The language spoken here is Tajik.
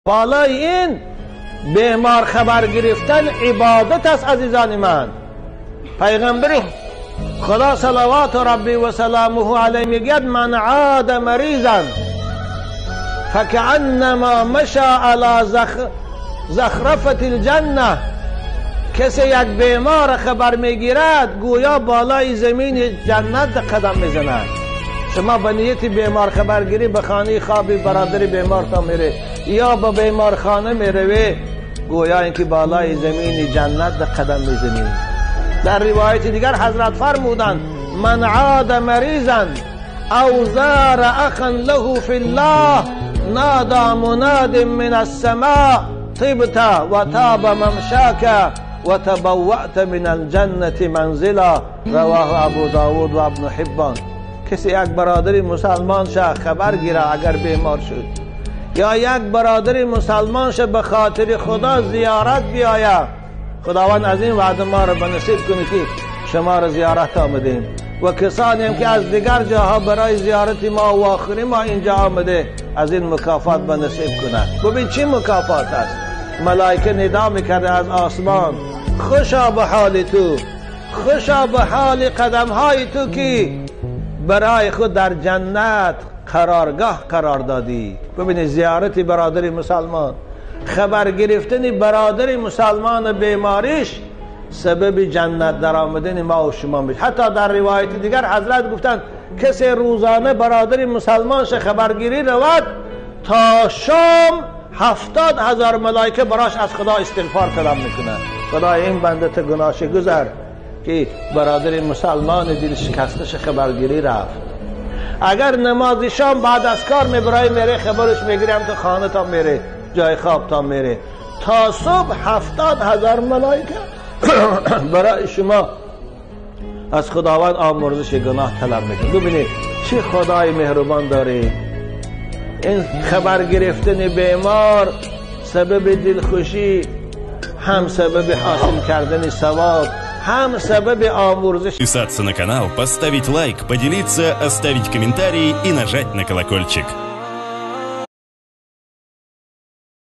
Болои ин бемор хабар гирифтан ибодат аст. Азизони ман, пайғамбари Худо салавату рабби ва саламуҳу алайҳ мегӯяд: ман ъода маризан факааннамо маша ала захрафати лҷанна. Касе як бемор хабар мегирад, гӯё болои замини ҷаннат қадам мезанад. Шумо ба нияти бемор хабаргирӣ ба хонаи хоби бародари бемортон мере ё ба беморхона мераве, гӯё инки болои замини ҷаннат қадам мезанӣ. Дар ривояти дигар ҳазрат фармуданд: ман ъода маризан ав зара ахан лаҳу филлаҳ нада мунадин мин ассама тибта ва таба мамшака ва табавваъта мин алҷаннати манзила. Равоҳу Абу Довуд ва Ибну Ҳиббон. Касе як бародари мусалмон ша хабар гира, агар бемор шуд, ё як бародари мусалмон ша ба хотири Худо зиёрат биёяд, Худованд аз ин ваъда моро ба насиб кунад, ки шуморо зиёрат омадем, ва касонем ки аз дигар ҷоҳо барои зиёрати мо ва охири мо инҷо омаде, аз ин мукофот ба насиб кунад. Бубин, чӣ мукофот аст! Малоика нидо мекарда аз осмон: хушо ба ҳоли ту, хушо ба ҳоли қадамҳои ту, ки барои худ дар ҷаннат қароргоҳ қарор додӣ. Бубинед, зиёрати бародари мусалмон, хабар гирифтани бародари мусалмон бемориш сабаби ҷаннат даромадани мо ва шумо мешавад. Ҳатто дар ривояти дигар ҳазрат гуфтанд: касе рӯзона бародари мусалмонша хабаргирӣ равад, то шом 70,000 малоика барош аз Худо истиғфор талаб мекунанд: Худои, ин банда та гуноҳша гузар, ки бародари мусалмони дилшикасташа хабаргирӣ рафт. Агар намози шом баъд аз кор мебарои, мере, хабарш мегирам, то хона то мере, ҷои хоб то мере, то субҳ 70,000 малоика барои шумо аз Худованд омурзиши гуноҳ талаб мекунад. Бубинед, чӣ Худои меҳрубон дорем! Ин хабар гирифтани бемор сабаби дилхушӣ, ҳам сабаби ҳосил кардани савоб, ҳам сабаби омурзиш. Подписаться на канал, поставить лайк, поделиться, оставить комментарий и нажать на колокольчик.